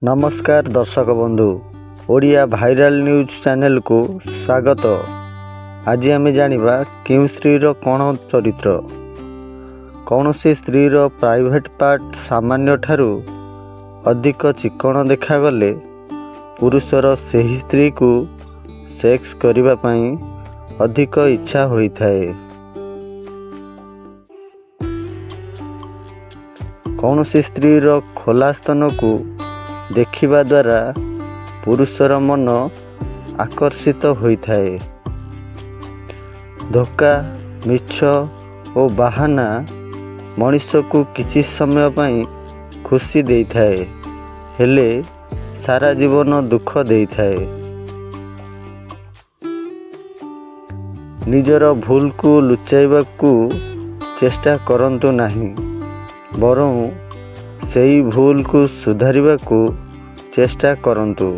ନମସ୍କାର ଦର୍ଶକ ବନ୍ଧୁ, ଓଡ଼ିଆ ଭାଇରାଲ ନ୍ୟୁଜ୍ ଚ୍ୟାନେଲକୁ ସ୍ୱାଗତ। ଆଜି ଆମେ ଜାଣିବା କେଉଁ ସ୍ତ୍ରୀର କ'ଣ ଚରିତ୍ର। କୌଣସି ସ୍ତ୍ରୀର ପ୍ରାଇଭେଟ୍ ପାର୍ଟ ସାମାନ୍ୟ ଠାରୁ ଅଧିକ ଚିକ୍କଣ ଦେଖାଗଲେ ପୁରୁଷର ସେହି ସ୍ତ୍ରୀକୁ ସେକ୍ସ କରିବା ପାଇଁ ଅଧିକ ଇଚ୍ଛା ହୋଇଥାଏ। କୌଣସି ସ୍ତ୍ରୀର ଖୋଲା ସ୍ତନକୁ ଦେଖିବା ଦ୍ୱାରା ପୁରୁଷର ମନ ଆକର୍ଷିତ ହୋଇଥାଏ। ଧୋକା, ମିଛ ଓ ବାହାନା ମଣିଷକୁ କିଛି ସମୟ ପାଇଁ ଖୁସି ଦେଇଥାଏ, ହେଲେ ସାରା ଜୀବନ ଦୁଃଖ ଦେଇଥାଏ। ନିଜର ଭୁଲକୁ ଲୁଚାଇବାକୁ ଚେଷ୍ଟା କରନ୍ତୁ ନାହିଁ, ବରଂ ସେଇ ଭୁଲକୁ ସୁଧାରିବାକୁ ଚେଷ୍ଟା କରନ୍ତୁ।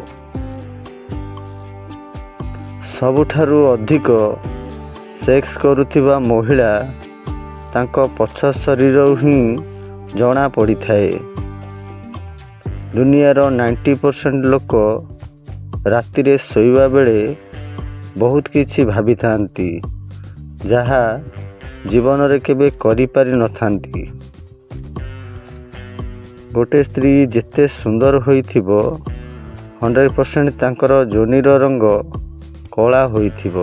ସବୁଠାରୁ ଅଧିକ ସେକ୍ସ କରୁଥିବା ମହିଳା ତାଙ୍କ ପଛ ଶରୀରରୁ ହିଁ ଜଣା ପଡ଼ିଥାଏ। ଦୁନିଆର 90% ଲୋକ ରାତିରେ ଶୋଇବା ବେଳେ ବହୁତ କିଛି ଭାବିଥାନ୍ତି, ଯାହା ଜୀବନରେ କେବେ କରିପାରିନଥାନ୍ତି। ଗୋଟେ ସ୍ତ୍ରୀ ଯେତେ ସୁନ୍ଦର ହୋଇଥିବ, 100% ତାଙ୍କର ଯୋନିର ରଙ୍ଗ କଳା ହୋଇଥିବ।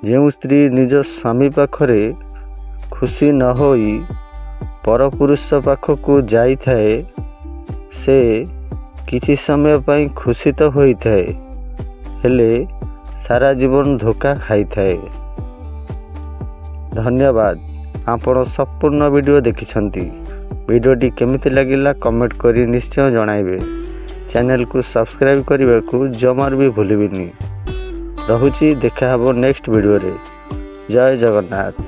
ଯେଉଁ ସ୍ତ୍ରୀ ନିଜ ସ୍ୱାମୀ ପାଖରେ ଖୁସି ନ ହୋଇ ପରପୁରୁଷ ପାଖକୁ ଯାଇଥାଏ, ସେ କିଛି ସମୟ ପାଇଁ ଖୁସି ତ ହୋଇଥାଏ, ହେଲେ ସାରା ଜୀବନ ଧୋକା ଖାଇଥାଏ। ଧନ୍ୟବାଦ, ଆପଣ ସମ୍ପୂର୍ଣ୍ଣ ଭିଡ଼ିଓ ଦେଖିଛନ୍ତି। ଭିଡ଼ିଓଟି କେମିତି ଲାଗିଲା, କମେଣ୍ଟ କରି ନିଶ୍ଚୟ ଜଣାଇବେ। ଚ୍ୟାନେଲକୁ ସବସ୍କ୍ରାଇବ୍ କରିବାକୁ ଜମାରୁ ବି ଭୁଲିବେନି। ରହୁଛି, ଦେଖା ହେବ ନେକ୍ସଟ ଭିଡ଼ିଓରେ। ଜୟ ଜଗନ୍ନାଥ।